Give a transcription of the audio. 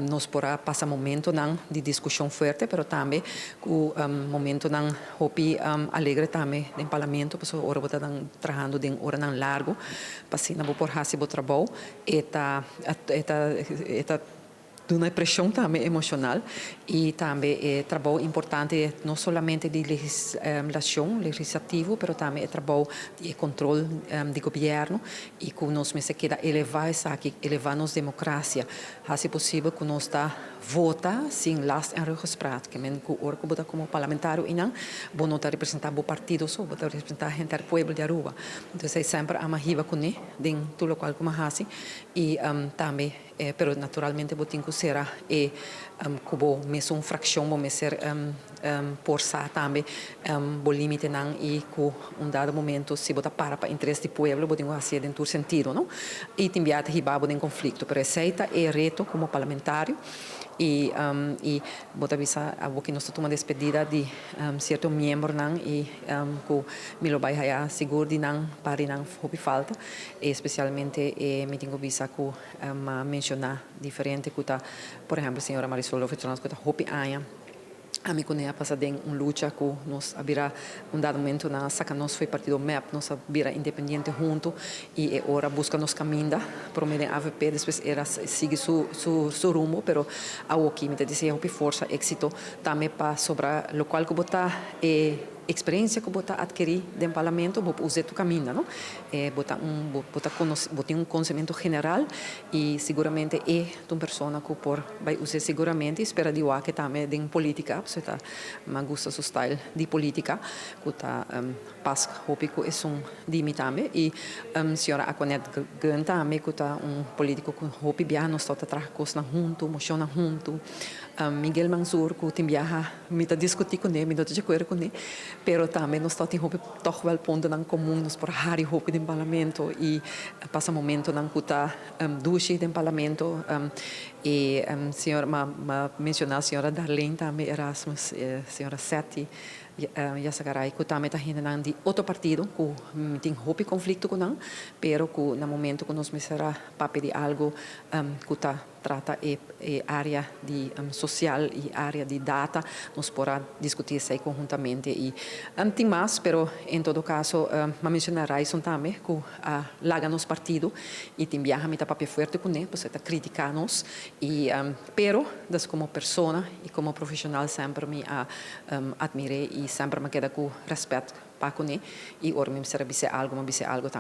Nos por a pasa momentonan di discusion fuerte, pero tambe cu momentonan hopi alegre tambe den parlamento, pasobra ora bo ta trahando den oranan largo, pa asina bo por haci bo trabou, e ta duna presion tambe emocional y tambe e trabou importante no solamente di legislacion, legislativo, pero tambe e trabou di control di gobierno y cu nos mester keda eleva esaki, eleva nos democracia, haci posibel cu nos ta vota sin last en ruggespraat, kiermen cu ora cu bo ta como parlamentario y nan, bo no ta representa bo partido so, bo ta representa henter pueblo di Aruba. Anto, semper ami a hiba cune den tur loke cu mi a haci y tambe pero naturalmente bo tin cu ser e cu bo mesun fraccion, bo mester por sa tambe bo limitenan y cu un dado momento, si bo ta para pa interes di pueblo, bo tin cu haci den tur sentido, no? Y tin biaha hiba bo den conflicto, pero esey ta e reto como parlamentario y bo ta bisa abo cu nos ta tuma despedida di cierto miembronan y cu mi lo bay haya sigur di nan pa di nan hopi falta, especialmente mi tin cu bisa cu menciona diferente cu ta, por ehempel, señora Marisol Lopez, cu ta hopi aña ami cune a pasa den un lucha, cu nos a bira un dado momento nan a saca nos for di partido MEP, nos a bira independiente hunto y ora busca nos caminda prome den AVP, despues el a sigui su rumbo, pero aki mi ta desea hopi forsa, exito tambe pa sobre loke cu bo ta e experiencia cu bo ta adkeri den parlamento, bo usa tur caminda, no? Bo tin un conocimento general y seguramente e un persona cu por bay usa seguramente, spera di cu tambe den politica, bo ta mi gusta su style di politica, cu ta pas hopi cu esun di mi tambe, y señora Aquanet Gun tambe, cu ta un politico cu hopi biaha nos ta traha cosnan hunto, mociona hunto. Miguel Mansur, cu tin biaha mi ta discuti cune, mi no ta di acuerdo cune, pero tambe nos ta tin hopi toch wel puntonan comun, nos por hari hopi den parlamento y pasa momentonan cu ta dushi den parlamento y señor m'a menciona señora Darlene tambe Erasmus, señora Setti Yarzagaray, cu tambe ta hendenan di otro partido cu tin hopi conflicto cu nan, pero cu na momento cu nos mester a papia di algo cu ta trata e area di social y area di data, nos por a discuti esey conhuntamente y tin mas, pero en todo caso m'a menciona Ryson tambe, cu a laga nos partido y tin biaha mi ta papia fuerte cune, pues ta critica nos y pero dus como persona y como profesional semper mi a admira y semper mi a keda cu respet pa cune y ora mi mester a bisa algo, mi a bisa algo tambe.